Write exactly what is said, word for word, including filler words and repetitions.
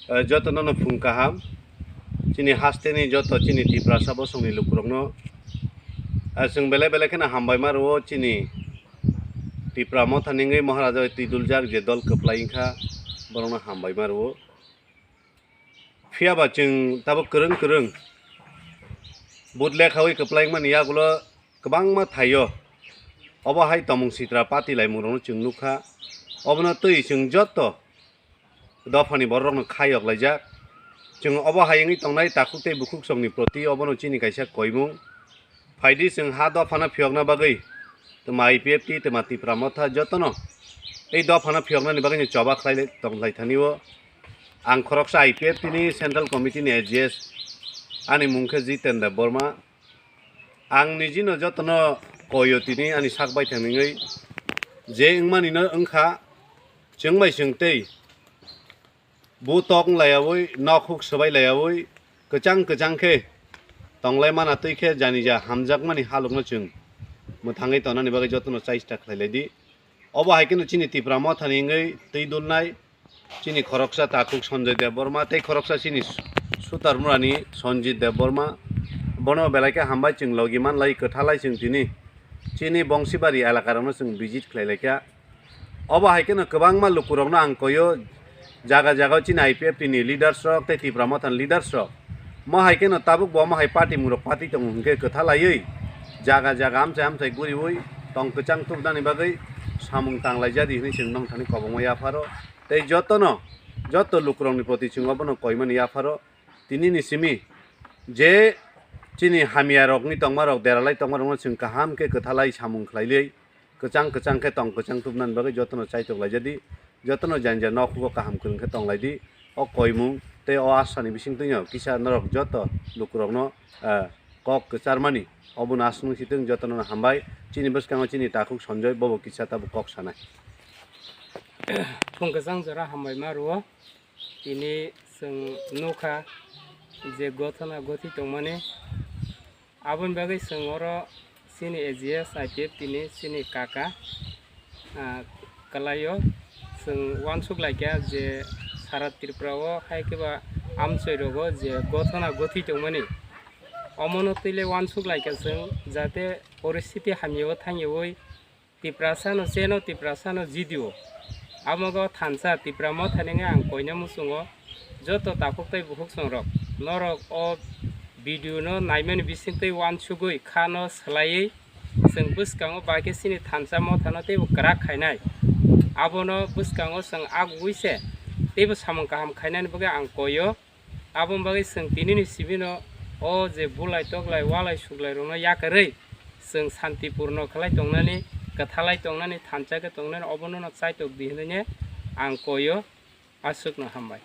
Eh, jotono no phung kaham. Chini hasteni joto chini Tiprasa bosongni lukurokno, eh, chwng belai belai kheno hambaima rwo chini Tipra Motha ningwi Maharaja bai twi duljak je dol kwplai wngkha, borokno hambaima rwo. Phiyaba chwng tabuk kwrwng kwrwng vote lekhawi kwplai wngmani yagulo kwbangma thaio obo hai tomung sitra party laimung rokno chwng nukha. Obono twi chwng joto dophani bororokno khayok laijak. Chwng obo hai wngwi tongnai takhuk tei bukhuk songni proti obono chini kaisa koimung. Phaidi chwng ha dophano phiyokna bagwi twma I P F T, twma Tipra Motha jotono ei dophano phiyoknani bagwi choba khlai tonglaithani o. Ang khoroksa I P F T ni Central Committee ni A G S, ani mung khe Jiten Debbarma. Ang nijino jotono koyo tini ani sak baithang wngwi, je wngmani no wngkha, chwng bai chwng tei bu tok wng laiyawi, nok huk swbai laiyawi, kwchang kwchang khe tonglai mana twi khe janija hamjakmani halokno chwng mwthangwi tonani bagwi jotono chaista khlai lai di. Obo hai kheno chini Tipra Mothani wngwi twi dulnai chini khoroksa takhuk Sanjay Debbarma tei khoroksa chini su-, sutar murani Sanjit Debbarma. Bono belai khe hambai chwng logi manlai kwthalai chwng tini chini Bongsibari elakarokno chwng visit khlai lai kha. Obo hai kheno kwbangma lukurokno ang koyo, jaga jaga o chini I P F T ni leaders rok tei Tipra Mothani leaders rok. Mo hai kheno tabuk bo mo hai party mung rok party tongo hwnkhe kwtha laiwi jaga jaga amchai amchai guriwi tong kwchang tubnani bagwi samung tang laijadi hwnwi chwng nongthani kobongma yapharo. Tei jotono, joto lukurokni proti chwng obono koimani yapharo. Tinini simi je chini hamya rokni tongma rok, deralai tongma rokno chwng kaham khe kwthalai samung khlailai. Kwchang kwchang khe tong kwchang tubnani bagwi jotono chaitok laijadi, jotono janja nokhugo kaham kwrwng khe tong laidi. O koimung tei o asani bisingtwino kisa norok joto lukurokno, eh, kok kwcharmani obono aswk nung sitwng jotono hambai. Chini bwskango chini takhuk Sanjay bobo kisa tabuk kok sanai. Phung kwchang jora hambai ma rwo. Tini chwng nukha je gothona gothi tongmani. Aboni bagwi chwng oro chini A G S I P F T ni chini kaka, ah, kwlaio. Chwng uansuk laikha je sara Tripura o hai khe ba amchoi rogo je gothona gothi tongmani. Omono twi le uansuk laikha chwng jate poristiti hamya o thangyawi Tiprasa no cheno, Tiprasa no jidio. Amogo thansa Tipra Mothani wngwi ang koina muchungo. Joto takhuk tei bukhuk songrok, norok o video no naimani bisingtwi uansugwi kha no swlaiwi chwng bwskango bai khe chini thansa mothano teibo kwrak khainai. Abono bwskango chwng agugwi se teibo samung kaham khainani bagwi ang koio. Aboni bagwi chwng tinini simi no o je bulai toklai walai suklai rokno yakarwi chwng santipurno khlai tongnani, kwthalai tongnani, thansa khe tongnani, obono no chaitok di hwnwi ang koio. Aswkno hambai.